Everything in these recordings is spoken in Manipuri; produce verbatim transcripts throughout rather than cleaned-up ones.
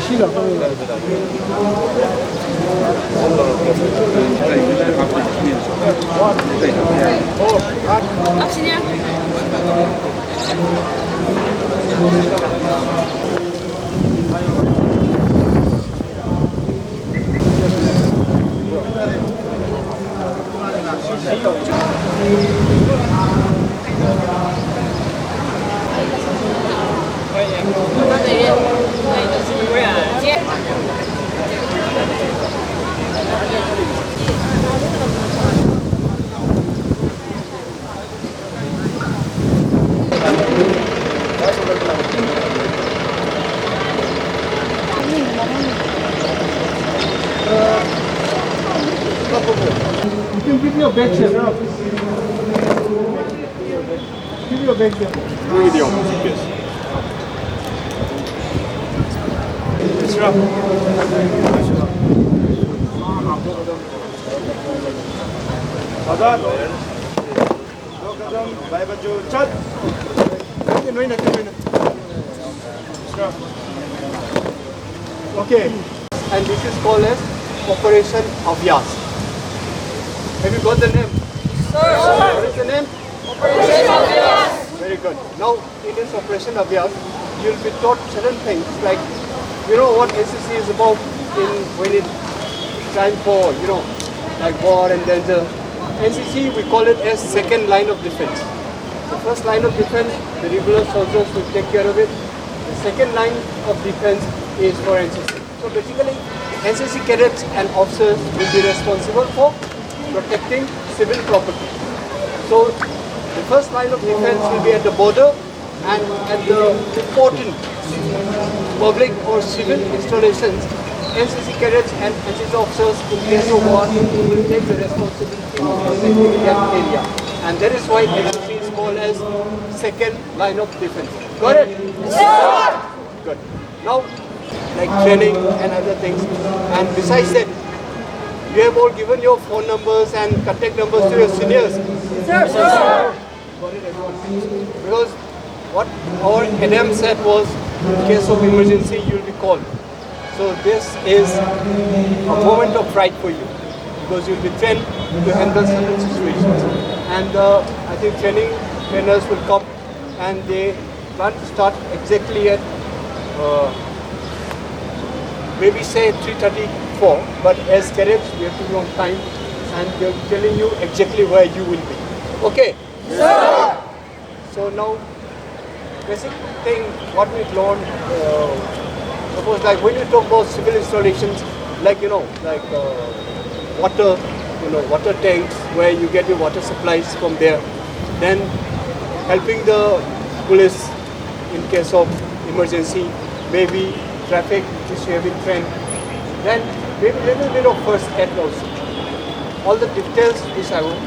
You can give me your badge here. Give me your badge here. Give me the opposite badge. Sir. Sir. Look at them, bye bye, Joe. Chat. Okay, no, no, no, no. Sure. Okay. And this is called as Operation Abhyas. Have you got the name? Sir. What is the name? Operation Abhyas. Very good. Now, in this Operation Abhyas, you'll be taught certain things like, you know, what N C C is about in when it time for, you know, like war and danger. N C C, we call it as second line of defense. The first line of defense, the regular soldiers will take care of it. The second line of defense is for N C C. So basically, N C C cadets and officers will be responsible for protecting civil property. So the first line of defense will be at the border and at the important public or civil installations. N C C cadets and N C C officers in case of war will take the responsibility of protecting that area. And that is why N C C is called as second line of defense. Got it? Good. Now, like training and other things. And besides that, you have all given your phone numbers and contact numbers to your seniors. Sir, sir. Got it, everyone? Because what our N M said was, in case of emergency, you'll be called. So this is a moment of pride for you because you'll be trained to handle certain situations. And uh, I think training trainers will come and they plan to start exactly at uh, maybe say three thirty-four, but as cadets we have to be on time and they're telling you exactly where you will be. Okay? So now, basic thing what we learned, uh, suppose like when you talk about civil installations, like you know, like uh, water, you know, water tanks where you get your water supplies from there, then helping the police in case of emergency, maybe traffic which you have been trained, then maybe little bit of first aid also. All the details which I will,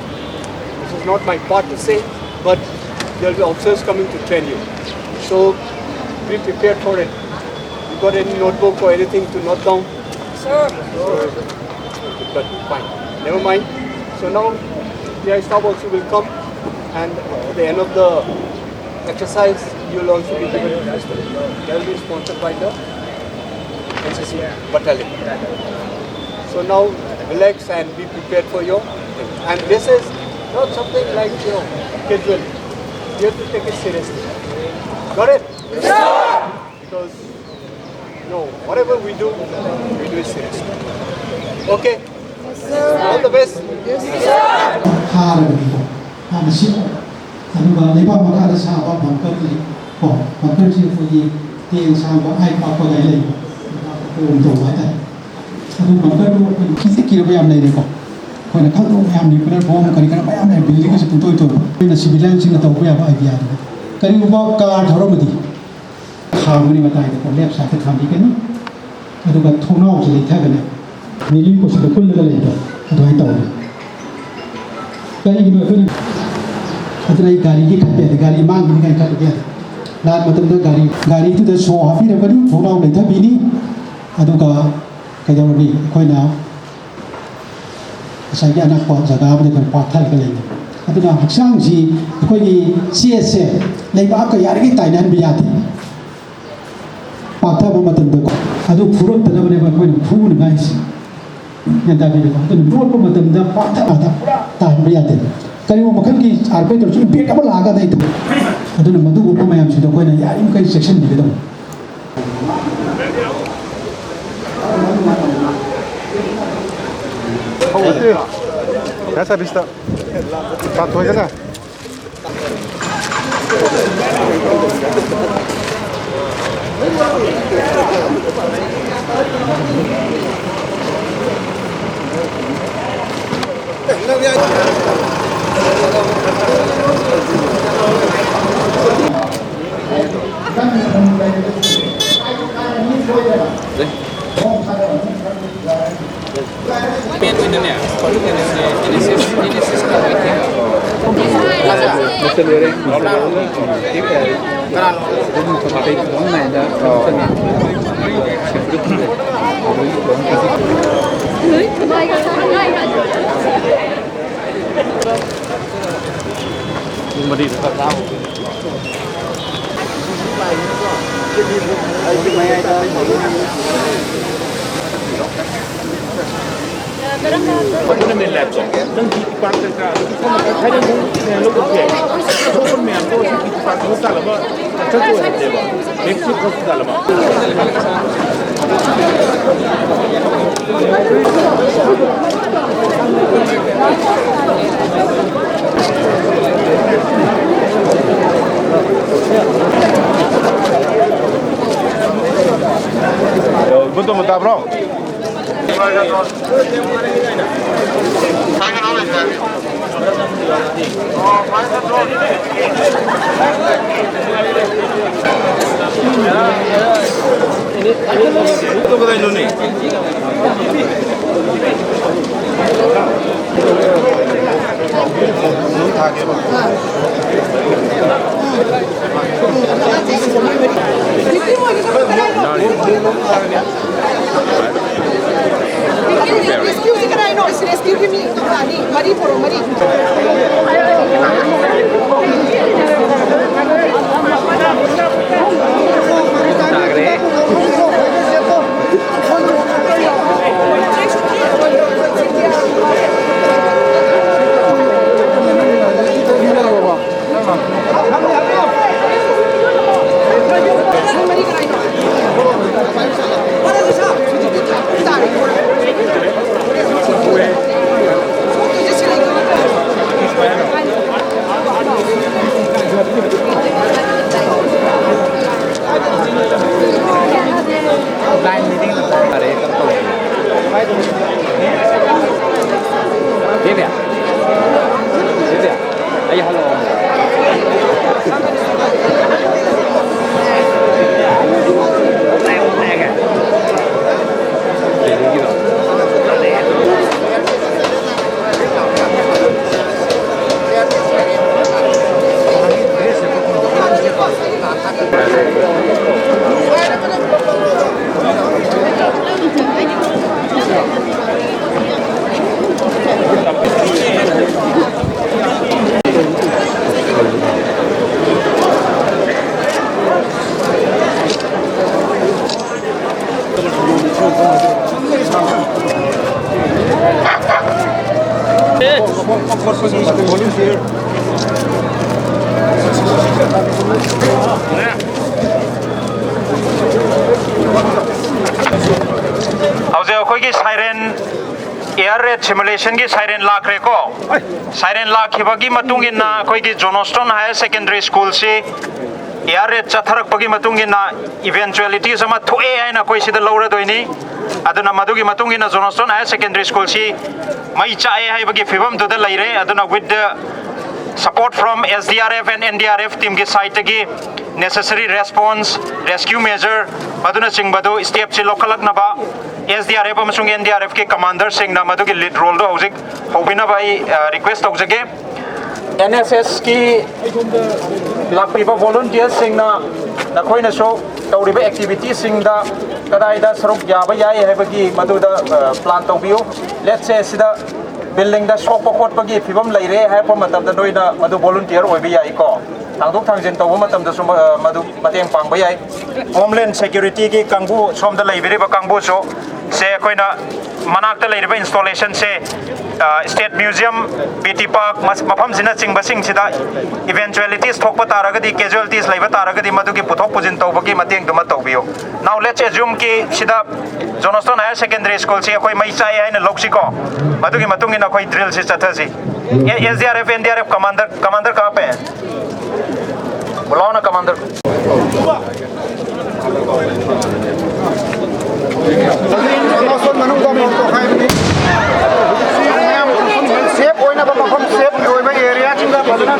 this is not my part to say, but there will be officers coming to train you. So be prepared for it. You got any notebook or anything to note down? Sir. But fine. Never mind. So now P I staff also will come, and at the end of the exercise, you will also be given. That will be sponsored by the N C C battalion. So now relax and be prepared for your thing. And this is not something like you know casual. You have to take it seriously. Got it? Because you know whatever we do, we do it seriously. Okay. All the best. ꯊꯥꯔꯕꯅꯤꯀꯣ꯫ ꯍꯥꯟꯅ ꯁꯤ ꯑꯗꯨꯒ ꯂꯩꯕꯥꯛ ꯃꯈꯥꯗ ꯁꯥꯕ ꯕꯪꯀꯔ ꯂꯩ ꯀꯣ꯫ ꯕꯪꯀꯔꯁꯤ ꯑꯩꯈꯣꯏꯒꯤ ꯇꯦꯟ ꯁꯥꯡꯕ ꯑꯥꯏꯠ ꯄꯥꯛꯄ ꯑꯗꯨꯃꯥꯏꯅ ꯂꯩꯕ꯫ ꯂꯩꯕꯥꯛꯇ ꯀꯣꯝ ꯇꯧꯕ ꯍꯥꯏꯇꯥꯔꯦ꯫ ꯑꯗꯨ ꯕꯪꯀꯔꯗꯨ ꯑꯩꯈꯣꯏꯅ ꯀꯤꯗꯤ ꯀꯤꯔꯕ ꯌꯥꯝ ꯂꯩꯔꯦꯀꯣ꯫ ꯑꯩꯈꯣꯏꯅ ꯈꯪꯗꯕ ꯃꯌꯥꯝ ꯅ꯭ꯌꯨꯀ꯭ꯂꯤꯌꯔ ꯕꯣꯝ ꯀꯔꯤ ꯀꯔꯥ ꯃꯌꯥꯝ ꯂꯩ꯫ ꯕꯤꯜꯗꯤꯡꯒꯁꯨ ꯄꯨꯡꯇꯣꯏ ꯇꯣꯏꯕ꯫ ꯑꯩꯈꯣꯏꯅ ꯁꯤꯚꯤꯂꯤꯌꯟꯁꯤꯡꯅ ꯇꯧꯕ ꯌꯥꯕ ꯑꯥꯏꯗꯤꯌꯥꯗꯨꯅꯤ꯫ ꯀꯔꯤꯒꯨꯝꯕ ꯀꯥꯔ ꯊꯧꯔꯝꯃꯗꯤ ꯈꯥꯡꯕꯒꯤ ꯃꯇꯥꯏꯗꯀꯣ ꯂꯦꯐ ꯁꯥꯏꯗꯇ ꯈꯥꯝꯕꯤꯒꯅꯤ꯫ ꯑꯗꯨꯒ ꯊꯣꯡꯅꯥꯎꯁꯦ ꯂꯩꯊꯒꯅꯤ꯫ ꯅꯤꯂꯤ ꯀꯣꯁꯤꯗ ꯄꯨꯜꯂꯒ ꯂꯩꯕꯗꯣ ꯑꯗꯨꯃꯥꯏꯅ ꯇꯧꯋꯤ꯫ ꯀꯔꯤꯒꯤꯅꯣ ꯑꯩꯈꯣꯏꯅ ꯑꯗꯨꯅ ꯑꯩ ꯒꯥꯔꯤꯒꯤ ꯈꯟꯕ ꯌꯥꯗꯦ꯫ ꯒꯥꯔꯤ ꯃꯥꯡꯈꯤꯅꯤ ꯀꯥꯏꯅ ꯈꯟꯕ ꯌꯥꯗꯦ꯫ ꯂꯥꯟ ꯃꯇꯝꯗ ꯒꯥꯔꯤ ꯒꯥꯔꯤꯗꯨꯗ ꯁꯣ ꯍꯥꯞꯄꯤꯔꯛꯀꯅꯤ, ꯊꯣꯡꯅꯥꯎ ꯂꯩꯊꯕꯤꯅꯤ꯫ ꯑꯗꯨꯒ ꯀꯩꯗꯧꯔꯅꯤ? ꯑꯩꯈꯣꯏꯅ ꯉꯁꯥꯏꯒꯤ ꯑꯅꯛꯄ ꯖꯒꯥ ꯑꯃꯗ ꯑꯩꯈꯣꯏ ꯄꯥꯛꯊꯔꯒ ꯂꯩꯅꯤ꯫ ꯑꯗꯨꯅ ꯍꯛꯆꯥꯡꯁꯤ ꯑꯩꯈꯣꯏꯒꯤ ꯆꯦꯁꯁꯦ ꯂꯩꯕꯥꯛꯀ ꯌꯥꯔꯤꯈꯩ ꯇꯥꯏꯅꯍꯟꯕ ꯌꯥꯗꯦ꯫ ꯄꯥꯛꯊꯕ ꯃꯇꯝꯗꯀꯣ ꯑꯗꯨ ꯐꯨꯔꯛꯇꯅꯕꯅꯦꯕ ꯑꯩꯈꯣꯏꯅ ꯐꯨꯅꯉꯥꯏꯁꯦ꯫ ꯒ꯭ꯌꯥꯟ ꯇꯥꯕꯤꯔꯦꯀꯣ? ꯑꯗꯨꯅ ꯂꯣꯠꯄ ꯃꯇꯝꯗ ꯄꯥꯛꯊꯛ ꯄꯨꯔꯥ ꯇꯥꯍꯟꯕ ꯌꯥꯗꯦ꯫ ꯀꯔꯤꯒꯨꯝꯕ ꯃꯈꯜꯒꯤ earthquake ꯇꯧꯔꯁꯨ impact ꯑꯃ ꯂꯥꯛꯑꯒ ꯑꯗꯩ ꯇꯧ-, ꯑꯗꯨꯅ ꯃꯗꯨꯒꯨꯝꯕ ꯃꯌꯥꯝꯁꯤꯗ ꯑꯩꯈꯣꯏꯅ ꯌꯥꯔꯤꯃꯈꯩ ꯆꯦꯛꯁꯤꯟꯕꯤꯒꯗꯧꯕꯅꯤ꯫ Ya se ha visto. Para todo ya. ꯇꯥꯕ꯭ꯔꯣ? Rescue ꯁꯤ ꯀꯅꯥꯏꯅꯣ? ꯁꯤ rescue ꯒꯤ ꯃꯤ ꯀꯧꯔꯛꯑꯅꯤ꯫ ꯃꯔꯤ ꯄꯨꯔꯛꯑꯣ, ꯃꯔꯤ꯫ ꯇꯥꯈ꯭ꯔꯦ꯫ ꯍꯧꯖꯤꯛ ꯑꯩꯈꯣꯏꯒꯤ siren, air raid simulationꯒꯤ siren ꯂꯥꯛꯈ꯭ꯔꯦꯀꯣ꯫ Siren ꯂꯥꯛꯈꯤꯕꯒꯤ ꯃꯇꯨꯡ ꯏꯟꯅ ꯑꯩꯈꯣꯏꯒꯤ Johnston Higher Secondary Schoolꯁꯤ air raid ꯆꯠꯊꯔꯛꯄꯒꯤ ꯃꯇꯨꯡ ꯏꯟꯅ eventualities ꯑꯃ ꯊꯣꯛꯑꯦ ꯍꯥꯏꯅ ꯑꯩꯈꯣꯏ ꯁꯤꯗ ꯂꯧꯔꯗꯣꯏꯅꯤ꯫ ꯑꯗꯨꯅ ꯃꯗꯨꯒꯤ ꯃꯇꯨꯡ ꯏꯟꯅ Johnston Higher Secondary Schoolꯁꯤ ꯃꯩ ꯆꯥꯛꯑꯦ ꯍꯥꯏꯕꯒꯤ ꯐꯤꯕꯝꯗꯨꯗ ꯂꯩꯔꯦ꯫ ꯑꯗꯨꯅ with the support from S D R F and N D R F teamꯒꯤ sideꯇꯒꯤ necessary response, rescue measure, ꯃꯗꯨꯅꯆꯤꯡꯕꯗꯨ stepꯁꯤ ꯂꯧꯈꯠꯂꯛꯅꯕ S D R F ꯑꯃꯁꯨꯡ N D R Fꯀꯤ commanderꯁꯤꯡꯅ ꯃꯗꯨꯒꯤ lead roleꯗꯨ ꯍꯧꯖꯤꯛ ꯍꯧꯕꯤꯅꯕ ꯑꯩ, ꯑ, request ꯇꯧꯖꯒꯦ꯫ N S Sꯀꯤ ꯂꯥꯛꯄꯤꯕ volunteerꯁꯤꯡꯅ ꯅꯈꯣꯏꯅꯁꯨ ꯇꯧꯔꯤꯕ activityꯁꯤꯡꯗ ꯀꯗꯥꯏꯗ ꯁꯔꯨꯛ ꯌꯥꯕ ꯌꯥꯏ ꯍꯥꯏꯕꯒꯤ ꯃꯗꯨꯗ, ꯑ, plan ꯇꯧꯕꯤꯌꯨ꯫ Let's say ꯁꯤꯗ buildingꯗ ꯁꯣꯛꯄ ꯈꯣꯠꯄꯒꯤ ꯐꯤꯕꯝ ꯂꯩꯔꯦ ꯍꯥꯏꯔꯛꯄ ꯃꯇꯝꯗ ꯅꯣꯏꯅ ꯃꯗꯨ volunteer ꯑꯣꯏꯕ ꯌꯥꯏꯀꯣ꯫ ꯊꯥꯡꯗꯣꯛ ꯊꯥꯡꯖꯤꯟ ꯇꯧꯕ ꯃꯇꯝꯗꯁꯨ ꯃ-, ꯃꯗꯨ ꯃꯇꯦꯡ ꯄꯥꯡꯕ ꯌꯥꯏ꯫ Homeland Securityꯒꯤ ꯀꯥꯡꯕꯨ, ꯁꯣꯝꯗ ꯂꯩꯕꯤꯔꯤꯕ ꯀꯥꯡꯕꯨꯁꯨ, ꯁꯦ ꯑꯩꯈꯣꯏꯅ ꯃꯅꯥꯛꯇ ꯂꯩꯔꯤꯕ installationꯁꯦ, ꯑ, State Museum, B T Park, ꯃꯁ-, ꯃꯐꯝꯁꯤꯅꯆꯤꯡꯕꯁꯤꯡꯁꯤꯗ eventualities ꯊꯣꯛꯄ ꯇꯥꯔꯒꯗꯤ, casualties ꯂꯩꯕ ꯇꯥꯔꯒꯗꯤ, ꯃꯗꯨꯒꯤ ꯄꯨꯊꯣꯛ ꯄꯨꯁꯤꯟ ꯇꯧꯕꯒꯤ ꯃꯇꯦꯡꯗꯨꯃ ꯇꯧꯕꯤꯌꯨ꯫ Now let's assume ꯀꯤ ꯁꯤꯗ Johnston Higher Secondary Schoolꯁꯤ ꯑꯩꯈꯣꯏ ꯃꯩ ꯆꯥꯛꯑꯦ ꯍꯥꯏꯅ ꯂꯧꯁꯤꯀꯣ꯫ ꯃꯗꯨꯒꯤ ꯃꯇꯨꯡ ꯏꯟꯅ ꯑꯩꯈꯣꯏ drillꯁꯤ ꯆꯠꯊꯁꯤ꯫ ꯑꯦ, S D R F, N D R F commander, commander कहाँ पे है? बुलाओ ना commander को। Safe ꯑꯣꯏꯅꯕ ꯃꯐꯝ safe ꯑꯣꯏꯕ areaꯁꯤꯡꯗ ꯐꯖꯅ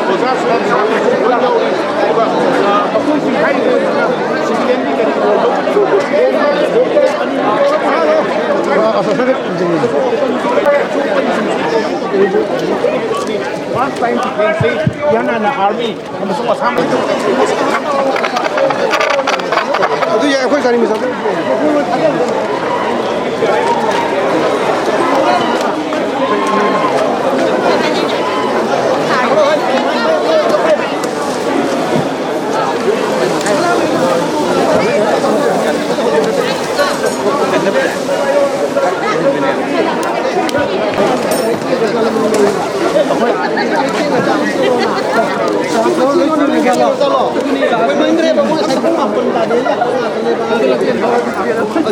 First time defense ꯁꯤ ꯏꯍꯥꯟ ꯍꯥꯟꯅ army ꯑꯃꯁꯨꯡ ꯑꯁꯥꯝ ꯑꯗꯨ ꯌꯥꯏ, ꯑꯩꯈꯣꯏ ꯆꯥꯅꯤꯡꯕ ꯆꯥꯕ꯫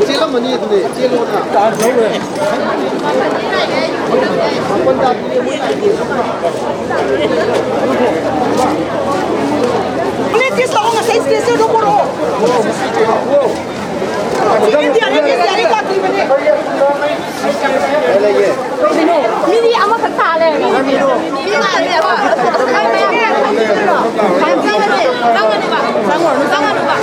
ꯆꯦꯜꯂꯝꯃꯅꯤ ꯑꯗꯨꯗꯤ, ꯆꯦꯜꯂꯣꯅ꯫ ꯃꯥꯄꯟ ꯇꯥꯗ꯭ꯔꯤꯌꯦ, ꯃꯣꯏ ꯂꯥꯛꯏꯁꯦ꯫ ꯄꯨꯂꯤꯁ ꯀꯦꯁ ꯂꯥꯛꯑꯣ, ꯉꯁꯥꯏ ꯁ꯭ꯇꯦꯖꯇꯨꯗ ꯄꯨꯔꯛꯑꯣ꯫ C N D R F, S D R F ꯂꯥꯛꯇ꯭ꯔꯤꯕꯅꯦ꯫ ꯀꯩꯅꯣ, ꯃꯤꯗꯤ ꯑꯃꯈꯛ ꯇꯥ ꯂꯩꯔꯝꯃꯦ꯫ ꯃꯤ ꯇꯥꯗꯦꯕ꯫ ꯆꯪꯉꯅꯨꯕ, ꯆꯪꯉꯅꯨꯕ, ꯆꯪꯉꯅꯨꯕ꯫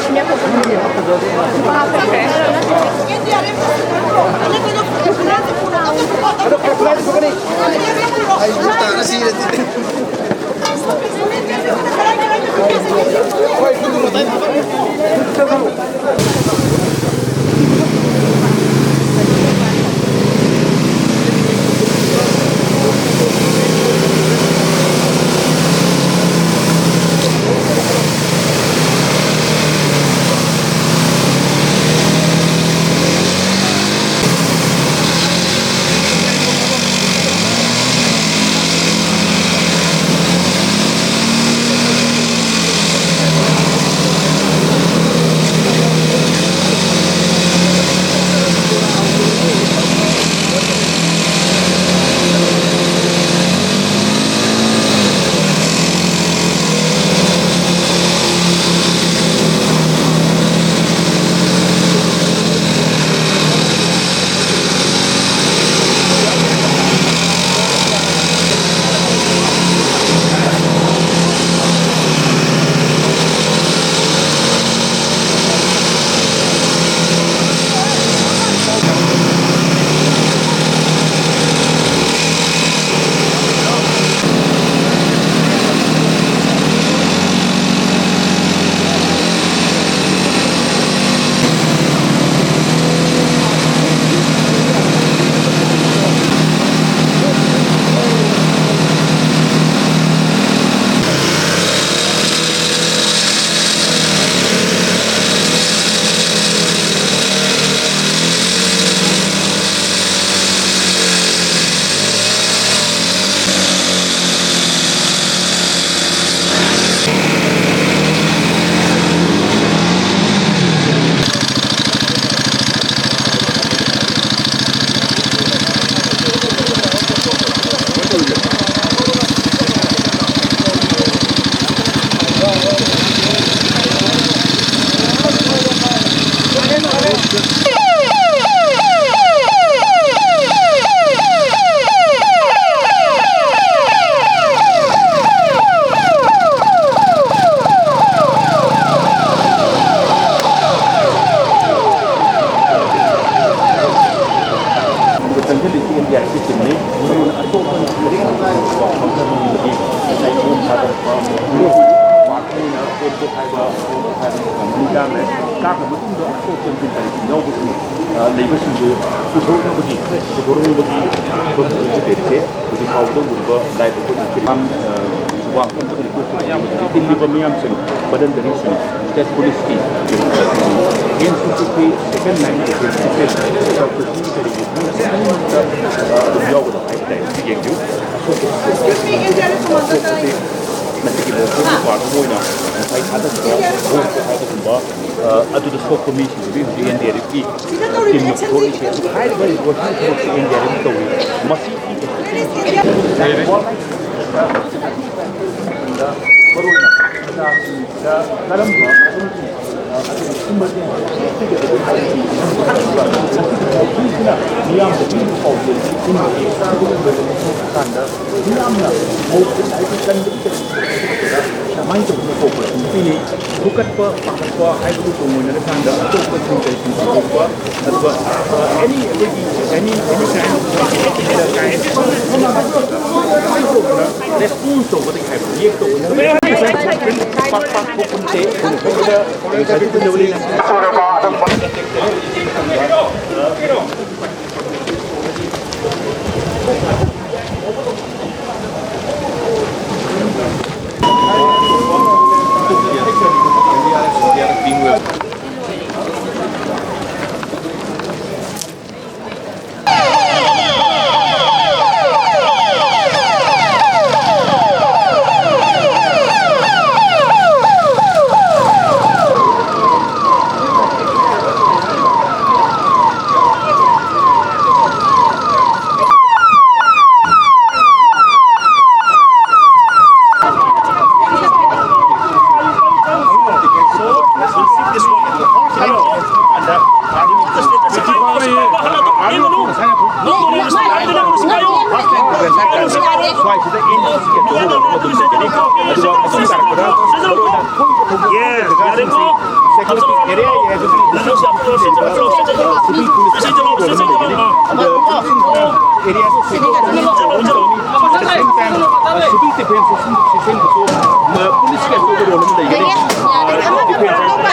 ꯑꯩ ꯇꯥꯔ ꯁꯤꯔꯗꯤ꯫ ꯌꯥꯎꯕꯁꯤꯡ, ꯑ, ꯂꯩꯕꯁꯤꯡꯗꯨ ꯄꯨꯊꯣꯔꯛꯅꯕꯒꯤ, ꯄꯨꯊꯣꯔꯛꯅꯕꯒꯤ ꯐꯤꯕꯝꯗ ꯍꯧꯖꯤꯛ ꯂꯩꯔꯤꯁꯦ꯫ ꯍꯧꯖꯤꯛ ꯐꯥꯎꯕꯗ ꯎꯔꯤꯕ ꯂꯥꯏꯕ ꯑꯩꯈꯣꯏ ꯏꯔꯥꯡ, ꯑ, ꯋꯥ ꯈꯛꯇ ꯇꯤꯜꯂꯤꯕ ꯃꯤꯌꯥꯝꯁꯤꯡ, ꯚꯂꯟꯇꯔꯤꯁꯤꯡ, ꯁ꯭ꯇꯦꯠ ꯄꯨꯂꯤꯁꯀꯤ, ꯑꯦꯟ ꯁꯤ ꯁꯤ ꯄꯤ, ꯁꯦꯀꯦꯟ ꯂꯥꯏꯟ ꯑꯦꯖꯦꯟꯁꯤ, ꯑꯗꯨꯝ ꯌꯥꯎꯒꯗꯕ ꯍꯥꯏꯕ ꯇꯥꯔꯦ꯫ ꯌꯦꯡꯕꯤꯌꯨ꯫ ꯑꯁꯣꯛꯄꯁꯤ, ꯑꯁꯣꯛꯄꯁꯤ ꯃꯁꯤꯒꯤ ꯃꯣꯇꯣꯔꯒꯤ ꯄꯥꯔꯠ ꯑꯃ ꯑꯣꯏꯅ ꯉꯁꯥꯏ ꯊꯥꯗꯈꯤꯕ ꯕꯣꯝ ꯄꯣꯈꯥꯏꯕꯒꯨꯝꯕ, ꯑ, ꯑꯗꯨꯗ ꯁꯣꯛꯄ ꯃꯤꯁꯤꯡꯗꯨꯗꯤ ꯍꯧꯖꯤꯛ ꯑꯦꯟ ꯗꯤ ꯑꯥꯔ ꯑꯦꯐꯀꯤ ꯇꯤꯝꯅ ꯄꯨꯊꯣꯔꯛꯏꯁꯦ꯫ ꯍꯥꯏꯔꯤꯕ ꯋꯥꯍꯩ ꯊꯕꯛꯁꯦ ꯑꯦꯟ ꯗꯤ ꯑꯥꯔ ꯑꯦꯐꯅ ꯇꯧꯔꯤ꯫ ꯃꯁꯤ ꯃꯔꯨꯑꯣꯏꯅ ꯃꯆꯥꯁꯤꯡꯗ ꯀꯔꯝꯕ ꯃꯑꯣꯡꯒꯤ, ꯑ, ꯑꯗꯨꯒꯤ ꯏꯃꯔꯖꯦꯟꯁꯤ ꯄꯤꯒꯗꯕ ꯍꯥꯏꯕꯁꯤ ꯃꯁꯤꯒꯤ ꯄꯥꯎꯁꯤꯅ ꯃꯤꯌꯥꯝꯗ ꯄꯤꯕ ꯄꯥꯎꯁꯦ ꯆꯨꯝꯕꯒꯤ ꯀꯥꯟꯗ ꯃꯤꯌꯥꯝꯅ ꯃꯧꯁꯤꯡ ꯍꯥꯏꯗꯤ ꯀꯟꯕꯒꯤ ꯀꯃꯥꯏꯅ ꯇꯧꯗꯅ ꯀꯣꯄꯔꯦꯁꯟ ꯄꯤꯅꯤ? ꯍꯨꯀꯠꯄ, ꯄꯥꯈꯠꯄ ꯍꯥꯏꯕꯗꯨ ꯇꯨꯡꯑꯣꯏꯅꯔꯀꯥꯟꯗ ꯑꯇꯣꯞꯄꯁꯤꯡ ꯀꯔꯤꯁꯤꯡ ꯄꯨꯊꯣꯛꯄ, ꯑꯗꯨꯒ, ꯑ, any ꯑꯩꯈꯣꯏꯒꯤ any, any kind of response ꯇꯧꯕꯗꯒꯤ ꯍꯥꯏꯕ ꯔꯤꯌꯦꯛ ꯇꯧꯕꯗ ꯄꯥꯛ ꯄꯥꯛ ꯊꯣꯛꯄ ꯅꯠꯇꯦ꯫ ꯑꯩꯈꯣꯏꯅ ꯈꯪꯕꯗ ꯉꯁꯥꯏꯒꯤ ꯄꯨꯟꯗꯕꯅꯤꯅ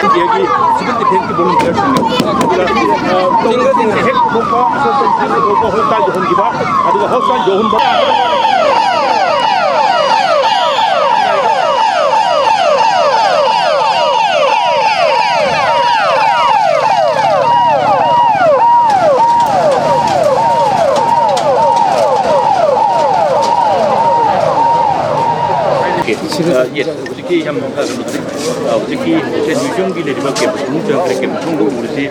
ꯏꯟꯗꯤꯌꯥꯒꯤ ꯁꯤꯚꯤꯜ ꯗꯤꯐꯦꯟꯁꯀꯤ ꯚꯣꯂꯨꯟꯇꯤꯌꯔꯁꯤꯡꯅꯤ꯫ ꯑꯗꯨꯒ, ꯑ, ꯇꯧꯔꯒꯗꯤ ꯍꯦꯛ ꯄꯨꯊꯣꯛꯄ, ꯑꯁꯣꯛꯄ ꯍꯣꯁꯄꯤꯇꯥꯜ ꯌꯧꯍꯟꯈꯤꯕ, ꯑꯗꯨꯒ ꯍꯣꯁꯄꯤꯇꯥꯜ ꯌꯧꯍꯟꯕ꯫ ꯑ, ꯌꯦꯁ, ꯍꯧꯖꯤꯛꯀꯤ ꯌꯥꯝ, ꯑ, ꯍꯧꯖꯤꯛꯀꯤ ꯃ꯭ꯌꯨꯖꯤꯌꯝꯒꯤ ꯂꯩꯔꯤꯕ ꯀꯦꯝꯞ ꯃꯅꯨꯡ ꯆꯪꯈ꯭ꯔꯦ, ꯀꯦꯝꯞ ꯃꯅꯨꯡꯗ ꯎꯔꯁꯤ꯫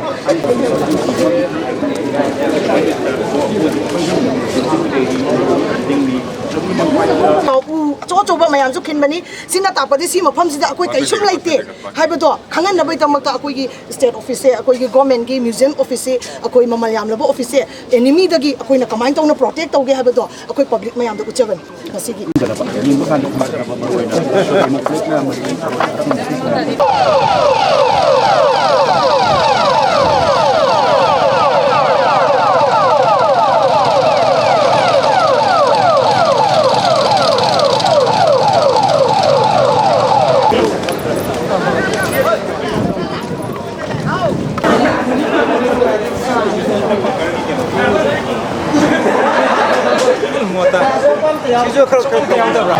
ꯎ ꯑꯆꯧ ꯑꯆꯧꯕ ꯃꯌꯥꯝꯁꯨ ꯈꯤꯟꯕꯅꯤ꯫ ꯁꯤꯅ ꯇꯥꯛꯄꯗꯤ ꯁꯤ ꯃꯐꯝꯁꯤꯗ ꯑꯩꯈꯣꯏ ꯀꯩꯁꯨꯝ ꯂꯩꯇꯦ ꯍꯥꯏꯕꯗꯣ ꯈꯪꯍꯟꯅꯕꯒꯤꯗꯃꯛꯇ ꯑꯩꯈꯣꯏꯒꯤ ꯁ꯭ꯇꯦꯠ ꯑꯣꯐꯤꯁꯁꯦ, ꯑꯩꯈꯣꯏꯒꯤ ꯒꯣꯔꯃꯦꯟꯒꯤ ꯃ꯭ꯌꯨꯖꯤꯌꯝ ꯑꯣꯐꯤꯁꯁꯦ, ꯑꯩꯈꯣꯏ ꯃꯃꯜ ꯌꯥꯝꯂꯕ ꯑꯣꯐꯤꯁꯁꯦ ꯑꯦꯅꯤꯃꯤꯗꯒꯤ ꯑꯩꯈꯣꯏꯅ ꯀꯃꯥꯏꯅ ꯇꯧꯅ ꯄ꯭ꯔꯣꯇꯦꯛ ꯇꯧꯒꯦ ꯍꯥꯏꯕꯗꯣ ꯑꯩꯈꯣꯏ ꯄꯕ꯭ꯂꯤꯛ ꯃꯌꯥꯝꯗ ꯎꯠꯆꯕꯅꯤ ꯉꯁꯤꯒꯤ꯫ ꯌꯦꯡꯕ ꯀꯥꯟꯗ ꯅꯨꯡꯉꯥꯏꯒꯗꯕ ꯃꯔꯨ ꯑꯣꯏꯅ ꯗꯦꯃꯣꯀ꯭ꯔꯦꯠꯅ ꯑꯃꯗꯤ ꯃꯣꯠꯇ ꯁꯤꯁꯨ ꯈꯔ ꯈꯔ ꯌꯥꯎꯗꯕ꯭ꯔꯥ?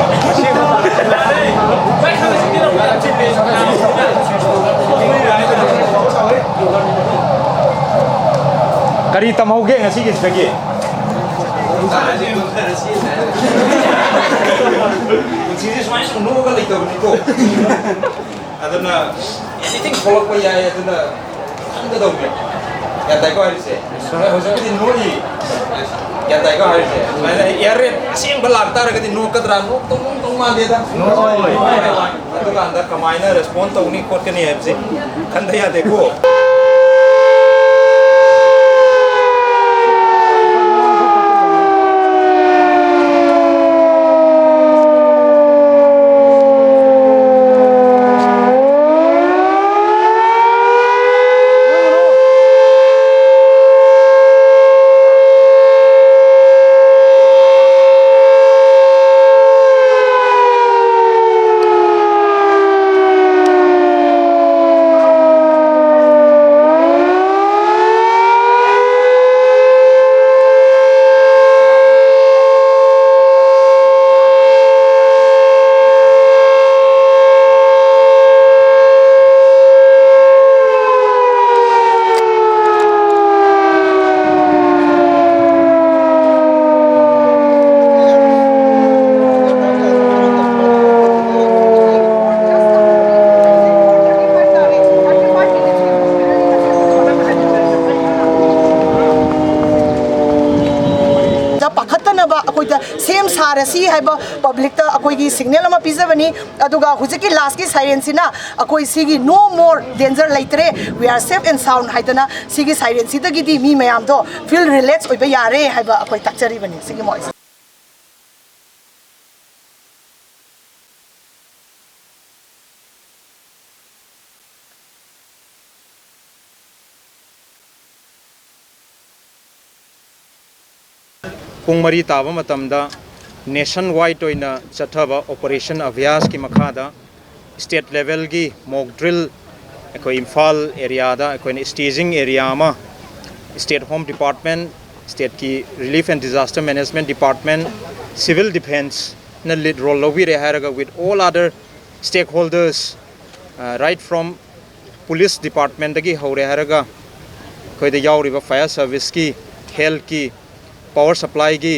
ꯀꯔꯤ ꯇꯝꯍꯧꯒꯦ ꯉꯁꯤꯒꯤꯁꯤꯗꯒꯤ? ꯄꯨꯟꯁꯤꯁꯦ ꯁꯨꯃꯥꯏꯅ ꯁꯨꯝ ꯅꯣꯛꯑꯒ ꯂꯩꯇꯕꯅꯤꯀꯣ꯫ ꯑꯗꯨꯅ ꯑꯦꯅꯤꯊꯤꯡ ꯊꯣꯛꯂꯛꯄ ꯌꯥꯏ, ꯑꯗꯨꯅ ꯈꯟꯒꯗꯧꯕꯅꯦ꯫ ꯒ꯭ꯌꯥꯟ ꯇꯥꯏꯀꯣ ꯍꯥꯏꯔꯤꯁꯦ? ꯍꯣꯏ, ꯍꯧꯖꯤꯛꯄꯨꯗꯤ ꯅꯣꯛꯏ꯫ ꯒ꯭ꯌꯥꯟ ꯇꯥꯏꯀꯣ ꯍꯥꯏꯔꯤꯁꯦ? ꯁꯨꯃꯥꯏꯅ ꯑꯦꯌꯔ ꯔꯦꯞ ꯑꯁꯦꯡꯕ ꯂꯥꯛꯇꯥꯔꯒꯗꯤ ꯅꯣꯛꯀꯗ꯭ꯔꯥ? ꯅꯣꯛꯇꯧ, ꯅꯣꯛꯇꯧ ꯃꯥꯟꯗꯦꯗ꯫ ꯅꯣꯛꯑꯣꯏ꯫ ꯑꯗꯨꯀꯥꯟꯗ ꯀꯃꯥꯏꯅ ꯔꯦꯁꯄꯣꯟ ꯇꯧꯅꯤ ꯈꯣꯠꯀꯅꯤ ꯍꯥꯏꯕꯁꯦ ꯈꯟꯗ ꯌꯥꯗꯦꯀꯣ꯫ ꯁꯤ ꯍꯥꯏꯕ ꯄꯕ꯭ꯂꯤꯛꯇ ꯑꯩꯈꯣꯏꯒꯤ ꯁꯤꯒꯅꯦꯜ ꯑꯃ ꯄꯤꯖꯕꯅꯤ꯫ ꯑꯗꯨꯒ ꯍꯧꯖꯤꯛꯀꯤ ꯂꯥꯁꯀꯤ ꯁꯥꯏꯔꯦꯟꯁꯤꯅ ꯑꯩꯈꯣꯏ ꯁꯤꯒꯤ "No more danger" ꯂꯩꯇ꯭ꯔꯦ, "We are safe and sound" ꯍꯥꯏꯗꯅ ꯁꯤꯒꯤ ꯁꯥꯏꯔꯦꯟꯁꯤꯗꯒꯤꯗꯤ ꯃꯤ ꯃꯌꯥꯝꯗꯣ ꯐꯤꯜ ꯔꯤꯂꯦꯛꯁ ꯑꯣꯏꯕ ꯌꯥꯔꯦ ꯍꯥꯏꯕ ꯑꯩꯈꯣꯏ ꯇꯥꯛꯆꯔꯤꯕꯅꯤ ꯁꯤꯒꯤ ꯃꯣꯏꯁꯦ꯫ ꯄꯨꯡ ꯃꯔꯤ ꯇꯥꯕ ꯃꯇꯝꯗ ꯅꯦꯁꯟ ꯋꯥꯏꯗ ꯑꯣꯏꯅ ꯆꯠꯊꯕ ꯑꯣꯄꯔꯦꯁꯟ ꯑꯚ꯭ꯌꯥꯁꯀꯤ ꯃꯈꯥꯗ ꯁ꯭ꯇꯦꯠ ꯂꯦꯚꯦꯜꯒꯤ ꯃꯣꯛ ꯗ꯭ꯔꯤꯜ ꯑꯩꯈꯣꯏ ꯏꯝꯐꯥꯜ ꯑꯦꯔꯤꯌꯥꯗ ꯑꯩꯈꯣꯏꯅ ꯁ꯭ꯇꯦꯖꯤꯡ ꯑꯦꯔꯤꯌꯥ ꯑꯃ ꯁ꯭ꯇꯦꯠ ꯍꯣꯝ ꯗꯤꯄꯥꯔꯠꯃꯦꯟ, ꯁ꯭ꯇꯦꯠꯀꯤ relief and disaster management department, civil ꯗꯤꯐꯦꯟꯁꯅ ꯂꯤꯗ ꯔꯣꯜ ꯂꯧꯕꯤꯔꯦ ꯍꯥꯏꯔꯒ with all other stakeholders, right from police ꯗꯤꯄꯥꯔꯠꯃꯦꯟꯗꯒꯤ ꯍꯧꯔꯦ ꯍꯥꯏꯔꯒ ꯑꯩꯈꯣꯏꯗ ꯌꯥꯎꯔꯤꯕ ꯐꯥꯌꯔ ꯁꯔꯚꯤꯁꯀꯤ, ꯍꯦꯜꯠꯀꯤ, ꯄꯥꯋꯔ ꯁꯄ꯭ꯂꯥꯏꯒꯤ,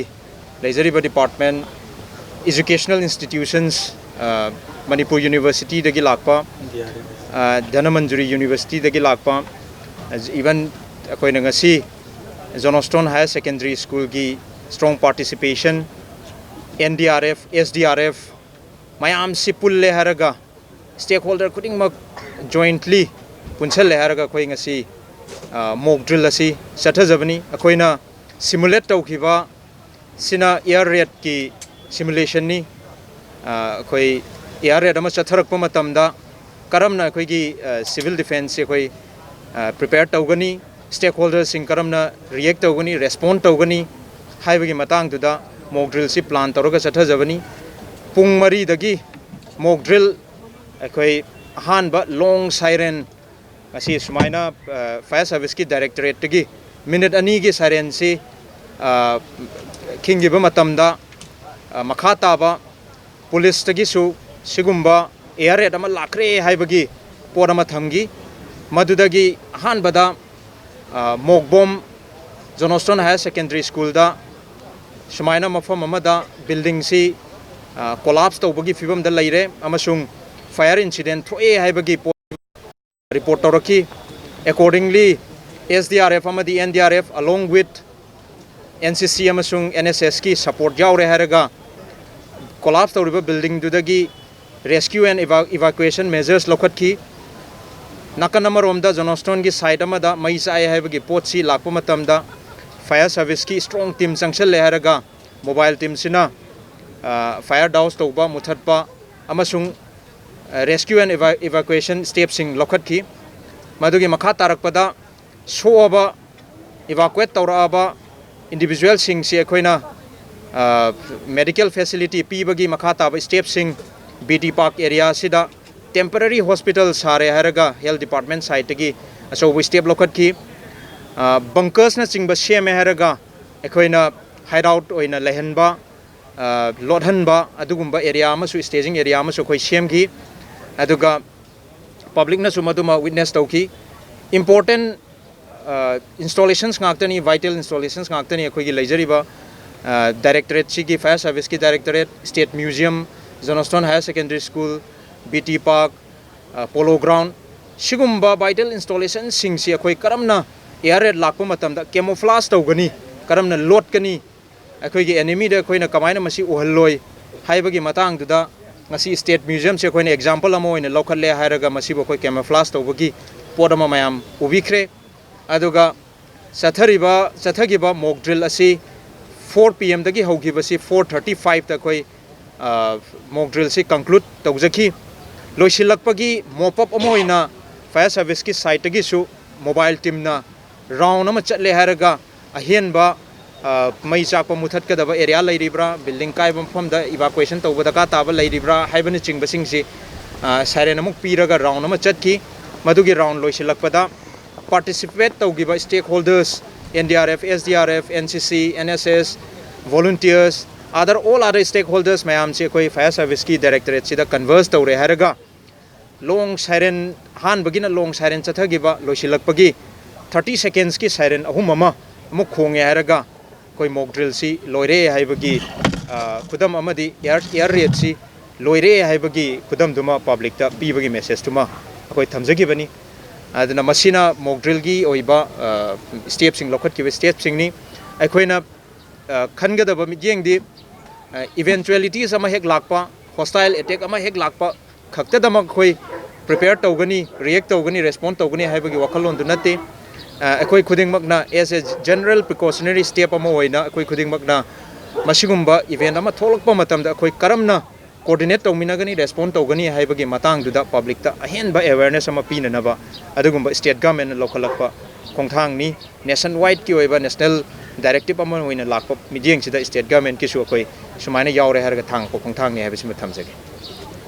ꯂꯩꯖꯔꯤꯕ ꯗꯤꯄꯥꯔꯠꯃꯦꯟ, ꯏꯖꯨꯀꯦꯁꯅꯦꯜ ꯏꯟꯁꯇꯤꯇ꯭ꯌꯨꯁꯟꯁ, ꯃꯅꯤꯄꯨꯔ ꯌꯨꯅꯤꯚꯔꯁꯤꯇꯤꯗꯒꯤ ꯂꯥꯛꯄ, ꯙꯅꯃꯟꯖꯨꯔꯤ ꯌꯨꯅꯤꯚꯔꯁꯤꯇꯤꯗꯒꯤ ꯂꯥꯛꯄ, ꯏꯚꯟ ꯑꯩꯈꯣꯏꯅ ꯉꯁꯤ ꯖꯣꯟ ꯁ꯭ꯇꯣꯟ ꯍꯥꯌꯔ ꯁꯦꯀꯦꯟꯗꯔꯤ ꯁ꯭ꯀꯨꯜꯒꯤ strong participation, and D R F, S D R F, ꯃꯌꯥꯝꯁꯤ ꯄꯨꯜꯂꯦ ꯍꯥꯏꯔꯒ ꯁ꯭ꯇꯦꯛ ꯍꯣꯜꯗꯔ ꯈꯨꯗꯤꯡꯃꯛ ꯖꯣꯏꯟꯠꯂꯤ ꯄꯨꯟꯁꯜꯂꯦ ꯍꯥꯏꯔꯒ ꯑꯩꯈꯣꯏ ꯉꯁꯤ ꯃꯣꯛ ꯗ꯭ꯔꯤꯜ ꯑꯁꯤ ꯆꯠꯊꯖꯕꯅꯤ꯫ ꯑꯩꯈꯣꯏꯅ ꯁꯤꯃꯨꯂꯦꯠ ꯇꯧꯈꯤꯕ ꯁꯤꯅ ꯑꯦꯌꯥꯔ ꯔꯦꯠꯀꯤ ꯁꯤꯃꯨꯂꯦꯁꯟꯅꯤ꯫ ꯑꯩꯈꯣꯏ ꯑꯦꯌꯥꯔ ꯔꯦꯠ ꯑꯃ ꯆꯠꯊꯔꯛꯄ ꯃꯇꯝꯗ ꯀꯔꯝꯅ ꯑꯩꯈꯣꯏꯒꯤ ꯁꯤꯚꯤꯜ ꯗꯤꯐꯦꯟꯁꯁꯤ ꯑꯩꯈꯣꯏ ꯄ꯭ꯔꯤꯄꯦꯌꯔ ꯇꯧꯒꯅꯤ, ꯁ꯭ꯇꯦꯛ ꯍꯣꯜꯗꯔꯁꯤꯡ ꯀꯔꯝꯅ ꯔꯤꯌꯦꯛ ꯇꯧꯒꯅꯤ, ꯔꯦꯁꯄꯣꯟ ꯇꯧꯒꯅꯤ ꯍꯥꯏꯕꯒꯤ ꯃꯇꯥꯡꯗꯨꯗ ꯃꯣꯛ ꯗ꯭ꯔꯤꯜꯁꯤ ꯄ꯭ꯂꯥꯟ ꯇꯧꯔꯒ ꯆꯠꯊꯖꯕꯅꯤ꯫ ꯄꯨꯡ ꯃꯔꯤꯗꯒꯤ ꯃꯣꯛ ꯗ꯭ꯔꯤꯜ ꯑꯩꯈꯣꯏ ꯑꯍꯥꯟꯕ ꯂꯣꯡ ꯁꯥꯏꯔꯦꯟ ꯉꯁꯤ ꯁꯨꯃꯥꯏꯅ ꯐꯥꯌꯔ ꯁꯔꯚꯤꯁꯀꯤ ꯗꯥꯏꯔꯦꯛꯇꯣꯔꯦꯠꯇꯒꯤ ꯃꯤꯅꯤꯠ ꯑꯅꯤꯒꯤ ꯁꯥꯏꯔꯦꯟꯁꯤ ꯈꯤꯡꯈꯤꯕ ꯃꯇꯝꯗ ꯃꯈꯥ ꯇꯥꯕ ꯄꯨꯂꯤꯁꯇꯒꯤꯁꯨ ꯁꯤꯒꯨꯝꯕ ꯑꯦꯌꯥꯔ ꯔꯦꯠ ꯑꯃ ꯂꯥꯛꯈ꯭ꯔꯦ ꯍꯥꯏꯕꯒꯤ ꯄꯣꯠ ꯑꯃ ꯊꯝꯈꯤ꯫ ꯃꯗꯨꯗꯒꯤ ꯑꯍꯥꯟꯕꯗ ꯃꯣꯛꯕꯣꯝ ꯖꯣꯟ ꯁ꯭ꯇꯣꯟ ꯍꯥꯌꯔ ꯁꯦꯀꯦꯟꯗꯔꯤ ꯁ꯭ꯀꯨꯜꯗ ꯁꯨꯃꯥꯏꯅ ꯃꯐꯝ ꯑꯃꯗ ꯕꯤꯜꯗꯤꯡꯁꯤ ꯀꯣꯂꯥꯞꯁ ꯇꯧꯕꯒꯤ ꯐꯤꯕꯝꯗ ꯂꯩꯔꯦ ꯑꯃꯁꯨꯡ ꯐꯥꯌꯔ ꯏꯟꯁꯤꯗꯦꯟ ꯊꯣꯛꯑꯦ ꯍꯥꯏꯕꯒꯤ ꯄꯣꯠ ꯔꯤꯄꯣꯔꯠ ꯇꯧꯔꯛꯈꯤ꯫ ꯑꯦꯀꯣꯔꯗꯤꯡꯂꯤ, ꯑꯦꯁ ꯗꯤ ꯑꯥꯔ ꯑꯦꯐ ꯑꯃꯗꯤ and D R F along with and C ꯁꯤ ꯑꯃꯁꯨꯡ ꯑꯦꯟ ꯑꯦꯁ ꯑꯦꯁꯀꯤ ꯁꯄꯣꯔꯠ ꯌꯥꯎꯔꯦ ꯍꯥꯏꯔꯒ ꯀꯣꯂꯥꯞꯁ ꯇꯧꯔꯤꯕ ꯕꯤꯜꯗꯤꯡꯗꯨꯗꯒꯤ rescue and evacuation measures ꯂꯧꯈꯠꯈꯤ꯫ ꯅꯥꯀꯟ ꯑꯃꯔꯣꯝꯗ ꯖꯣꯅꯣꯁꯇꯣꯟꯒꯤ ꯁꯥꯏꯠ ꯑꯃꯗ ꯃꯩ ꯆꯥꯛꯑꯦ ꯍꯥꯏꯕꯒꯤ ꯄꯣꯠꯁꯤ ꯂꯥꯛꯄ ꯃꯇꯝꯗ ꯐꯥꯌꯔ ꯁꯥꯔꯚꯤꯁꯀꯤ ꯏꯁꯇ꯭ꯔꯣꯡ ꯇꯤꯝ ꯆꯪꯁꯤꯜꯂꯦ ꯍꯥꯏꯔꯒ ꯃꯣꯕꯥꯏꯜ ꯇꯤꯝꯁꯤꯅ ꯐꯥꯌꯔ ꯗꯥꯎꯁ ꯇꯧꯕ, ꯃꯨꯊꯠꯄ ꯑꯃꯁꯨꯡ rescue and evacuation ꯁ꯭ꯇꯦꯞꯁꯤꯡ ꯂꯧꯈꯠꯈꯤ꯫ ꯃꯗꯨꯒꯤ ꯃꯈꯥ ꯇꯥꯔꯛꯄꯗ ꯁꯣꯛꯑꯕ, ꯏꯚꯥꯀ꯭ꯋꯦꯠ ꯇꯧꯔꯛꯑꯕ ꯏꯟꯗꯤꯚꯤꯖꯨꯋꯦꯜꯁꯤꯡꯁꯤ ꯑꯩꯈꯣꯏꯅ ꯃꯦꯗꯤꯀꯦꯜ ꯐꯦꯁꯤꯂꯤꯇꯤ ꯄꯤꯕꯒꯤ ꯃꯈꯥ ꯇꯥꯕ ꯁ꯭ꯇꯦꯞꯁꯤꯡ, B T park ꯑꯦꯔꯤꯌꯥꯁꯤꯗ temporary hospital ꯁꯥꯔꯦ ꯍꯥꯏꯔꯒ ꯍꯦꯜꯊ ꯗꯤꯄꯥꯔꯠꯃꯦꯟ ꯁꯥꯏꯠꯇꯒꯤ ꯑꯆꯧꯕ ꯁ꯭ꯇꯦꯞ ꯂꯧꯈꯠꯈꯤ꯫ ꯕꯪꯀꯔꯁꯅꯆꯤꯡꯕ ꯁꯦꯝꯃꯦ ꯍꯥꯏꯔꯒ ꯑꯩꯈꯣꯏꯅ ꯍꯥꯏꯠ ꯑꯥꯎꯠ ꯑꯣꯏꯅ ꯂꯩꯍꯟꯕ, ꯂꯣꯠꯍꯟꯕ ꯑꯗꯨꯒꯨꯝꯕ ꯑꯦꯔꯤꯌꯥ ꯑꯃꯁꯨ, ꯁ꯭ꯇꯦꯖꯤꯡ ꯑꯦꯔꯤꯌꯥ ꯑꯃꯁꯨ ꯑꯩꯈꯣꯏ ꯁꯦꯝꯈꯤ꯫ ꯑꯗꯨꯒ ꯄꯕ꯭ꯂꯤꯛꯅꯁꯨ ꯃꯗꯨꯃ ꯋꯤꯠꯅꯦꯁ ꯇꯧꯈꯤ꯫ ꯏꯝꯄꯣꯔꯇꯦꯟ ꯏꯟꯁꯇꯣꯂꯦꯁꯟꯁ ꯉꯥꯛꯇꯅꯤ, ꯚꯥꯏꯇꯦꯜ ꯏꯟꯁꯇꯣꯂꯦꯁꯟꯁ ꯉꯥꯛꯇꯅꯤ ꯑꯩꯈꯣꯏꯒꯤ ꯂꯩꯖꯔꯤꯕ ꯗꯥꯏꯔꯦꯛꯇꯣꯔꯦꯠꯁꯤꯒꯤ, ꯐꯥꯌꯔ ꯁꯥꯔꯚꯤꯁꯀꯤ directorate, state museum, Johnstone higher secondary school, B T park, polo ground, ꯁꯤꯒꯨꯝꯕ ꯚꯥꯏꯇꯦꯜ ꯏꯟꯁꯇꯣꯂꯦꯁꯟꯁꯤꯡꯁꯤ ꯑꯩꯈꯣꯏ ꯀꯔꯝꯅ ꯑꯦꯌꯥꯔ ꯔꯦꯠ ꯂꯥꯛꯄ ꯃꯇꯝꯗ ꯀꯦꯃꯣꯐ꯭ꯂꯥꯖ ꯇꯧꯒꯅꯤ, ꯀꯔꯝꯅ ꯂꯣꯠꯀꯅꯤ, ꯑꯩꯈꯣꯏꯒꯤ ꯑꯦꯅꯤꯃꯤꯗ ꯑꯩꯈꯣꯏꯅ ꯀꯃꯥꯏꯅ ꯃꯁꯤ ꯎꯍꯜꯂꯣꯏ ꯍꯥꯏꯕꯒꯤ ꯃꯇꯥꯡꯗꯨꯗ ꯉꯁꯤ ꯁ꯭ꯇꯦꯠ ꯃ꯭ꯌꯨꯖꯤꯌꯝꯁꯦ ꯑꯩꯈꯣꯏꯅ ꯑꯦꯛꯖꯥꯝꯄꯜ ꯑꯃ ꯑꯣꯏꯅ ꯂꯧꯈꯠꯂꯦ ꯍꯥꯏꯔꯒ ꯃꯁꯤꯕꯨ ꯑꯩꯈꯣꯏ ꯀꯦꯃꯣꯐ꯭ꯂꯥꯖ ꯇꯧꯕꯒꯤ ꯄꯣꯠ ꯑꯃ ꯃꯌꯥꯝ ꯎꯕꯤꯈ꯭ꯔꯦ꯫ ꯑꯗꯨꯒ ꯆꯠꯊꯔꯤꯕ, ꯆꯠꯊꯈꯤꯕ ꯃꯣꯛ ꯗ꯭ꯔꯤꯜ ꯑꯁꯤ ꯐꯣꯔ ꯄꯤ ꯑꯦꯝꯗꯒꯤ ꯍꯧꯈꯤꯕꯁꯤ ꯐꯣꯔ ꯊꯥꯔꯇꯤ ꯐꯥꯏꯚꯇ ꯑꯩꯈꯣꯏ ꯃꯣꯛ ꯗ꯭ꯔꯤꯜꯁꯤ ꯀꯟꯀ꯭ꯂꯨꯗ ꯇꯧꯖꯈꯤ꯫ ꯂꯣꯏꯁꯤꯜꯂꯛꯄꯒꯤ ꯃꯣꯞ ꯑꯞ ꯑꯃ ꯑꯣꯏꯅ ꯐꯥꯌꯔ ꯁꯥꯔꯚꯤꯁꯀꯤ ꯁꯥꯏꯠꯇꯒꯤꯁꯨ ꯃꯣꯕꯥꯏꯜ ꯇꯤꯝꯅ ꯔꯥꯎꯟ ꯑꯃ ꯆꯠꯂꯦ ꯍꯥꯏꯔꯒ ꯑꯍꯦꯟꯕ ꯃꯩ ꯆꯥꯛꯄ ꯃꯨꯊꯠꯀꯗꯕ ꯑꯦꯔꯤꯌꯥ ꯂꯩꯔꯤꯕ꯭ꯔꯥ, ꯕꯤꯜꯗꯤꯡ ꯀꯥꯏꯕ ꯃꯐꯝꯗ ꯏꯚꯥꯀ꯭ꯋꯦꯁꯟ ꯇꯧꯕ ꯗꯔꯀꯥꯔ ꯇꯥꯕ ꯂꯩꯔꯤꯕ꯭ꯔꯥ ꯍꯥꯏꯕꯅꯆꯤꯡꯕꯁꯤꯡꯁꯤ ꯁꯥꯏꯔꯦꯟ ꯑꯃꯨꯛ ꯄꯤꯔꯒ ꯔꯥꯎꯟ ꯑꯃ ꯆꯠꯈꯤ꯫ ꯃꯗꯨꯒꯤ ꯔꯥꯎꯟ ꯂꯣꯏꯁꯤꯜꯂꯛꯄꯗ ꯄꯥꯔꯇꯤꯁꯤꯄꯦꯠ ꯇꯧꯈꯤꯕ stakeholders, N D R F, S D R F, N C C, N S S, volunteers, other, all other stakeholders ꯃꯌꯥꯝꯁꯦ ꯑꯩꯈꯣꯏ ꯐꯥꯌꯔ ꯁꯥꯔꯚꯤꯁꯀꯤ ꯗꯥꯏꯔꯦꯛꯇꯣꯔꯦꯠꯁꯤꯗ ꯀꯟꯚꯔꯁ ꯇꯧꯔꯦ ꯍꯥꯏꯔꯒ ꯂꯣꯡ ꯁꯥꯏꯔꯦꯟ, ꯑꯍꯥꯟꯕꯒꯤꯅ ꯂꯣꯡ ꯁꯥꯏꯔꯦꯟ ꯆꯠꯊꯈꯤꯕ, ꯂꯣꯏꯁꯤꯜꯂꯛꯄꯒꯤ ꯊꯥꯔꯇꯤ ꯁꯦꯀꯦꯟꯁꯀꯤ ꯁꯥꯏꯔꯦꯟ ꯑꯍꯨꯝ ꯑꯃ ꯑꯃꯨꯛ ꯈꯣꯡꯉꯦ ꯍꯥꯏꯔꯒ ꯑꯩꯈꯣꯏ ꯃꯣꯛ ꯗ꯭ꯔꯤꯜꯁꯤ ꯂꯣꯏꯔꯦ ꯍꯥꯏꯕꯒꯤ ꯈꯨꯗꯝ ꯑꯃꯗꯤ ꯑꯦꯌꯥꯔ, ꯑꯦꯌꯥꯔ ꯔꯦꯠꯁꯤ ꯂꯣꯏꯔꯦ ꯍꯥꯏꯕꯒꯤ ꯈꯨꯗꯝꯗꯨꯃ ꯄꯕ꯭ꯂꯤꯛꯇ ꯄꯤꯕꯒꯤ ꯃꯦꯁꯦꯖꯇꯨꯃ ꯑꯩꯈꯣꯏ ꯊꯝꯖꯈꯤꯕꯅꯤ꯫ ꯑꯗꯨꯅ ꯃꯁꯤꯅ ꯃꯣꯛ ꯗ꯭ꯔꯤꯜꯒꯤ ꯑꯣꯏꯕ ꯁ꯭ꯇꯦꯞꯁꯤꯡ ꯂꯧꯈꯠꯈꯤꯕ ꯁ꯭ꯇꯦꯞꯁꯤꯡꯅꯤ꯫ ꯑꯩꯈꯣꯏꯅ ꯈꯟꯒꯗꯕ ꯃꯤꯠꯌꯦꯡꯗꯤ ꯏꯚꯦꯟꯆꯨꯋꯦꯂꯤꯇꯤꯁ ꯑꯃ ꯍꯦꯛ ꯂꯥꯛꯄ, ꯍꯣꯁꯇꯥꯏꯜ ꯑꯦꯇꯦꯛ ꯑꯃ ꯍꯦꯛ ꯂꯥꯛꯄ ꯈꯛꯇꯗꯃꯛ ꯑꯩꯈꯣꯏ ꯄ꯭ꯔꯤꯄꯦꯌꯔ ꯇꯧꯒꯅꯤ, ꯔꯤꯌꯦꯛ ꯇꯧꯒꯅꯤ, ꯔꯦꯁꯄꯣꯟ ꯇꯧꯒꯅꯤ ꯍꯥꯏꯕꯒꯤ ꯋꯥꯈꯜꯂꯣꯟꯗꯨ ꯅꯠꯇꯦ꯫ ꯑꯩꯈꯣꯏ ꯈꯨꯗꯤꯡꯃꯛꯅ as a general precautionary step ꯑꯃ ꯑꯣꯏꯅ ꯑꯩꯈꯣꯏ ꯈꯨꯗꯤꯡꯃꯛꯅ ꯃꯁꯤꯒꯨꯝꯕ ꯏꯚꯦꯟ ꯑꯃ ꯊꯣꯛꯂꯛꯄ ꯃꯇꯝꯗ ꯑꯩꯈꯣꯏ ꯀꯔꯝꯅ ꯀꯣꯑꯣꯔꯗꯤꯅꯦꯠ ꯇꯧꯃꯤꯟꯅꯒꯅꯤ, ꯔꯦꯁꯄꯣꯟ ꯇꯧꯒꯅꯤ ꯍꯥꯏꯕꯒꯤ ꯃꯇꯥꯡꯗꯨꯗ ꯄꯕ꯭ꯂꯤꯛꯇ ꯑꯍꯦꯟꯕ ꯑꯦꯋꯦꯔꯅꯦꯁ ꯑꯃ ꯄꯤꯅꯅꯕ ꯑꯗꯨꯒꯨꯝꯕ ꯁ꯭ꯇꯦꯠ ꯒꯃꯦꯟꯅ ꯂꯧꯈꯠꯂꯛꯄ ꯈꯣꯡꯊꯥꯡꯅꯤ꯫ ꯅꯦꯁꯟ ꯋꯥꯏꯗꯀꯤ ꯑꯣꯏꯕ ꯅꯦꯁꯅꯦꯜ ꯗꯥꯏꯔꯦꯛꯇꯤꯞ ꯑꯃ ꯑꯣꯏꯅ ꯂꯥꯛꯄ ꯃꯤꯠꯌꯦꯡꯁꯤꯗ ꯁ꯭ꯇꯦꯠ ꯒꯃꯦꯟꯀꯤꯁꯨ ꯑꯩꯈꯣꯏ ꯁꯨꯃꯥꯏꯅ ꯌꯥꯎꯔꯦ ꯍꯥꯏꯔꯒ ꯊꯥꯡꯉꯛꯄ ꯈꯣꯡꯊꯥꯡꯅꯤ ꯍꯥꯏꯕꯁꯤꯃ ꯊꯝꯖꯒꯦ꯫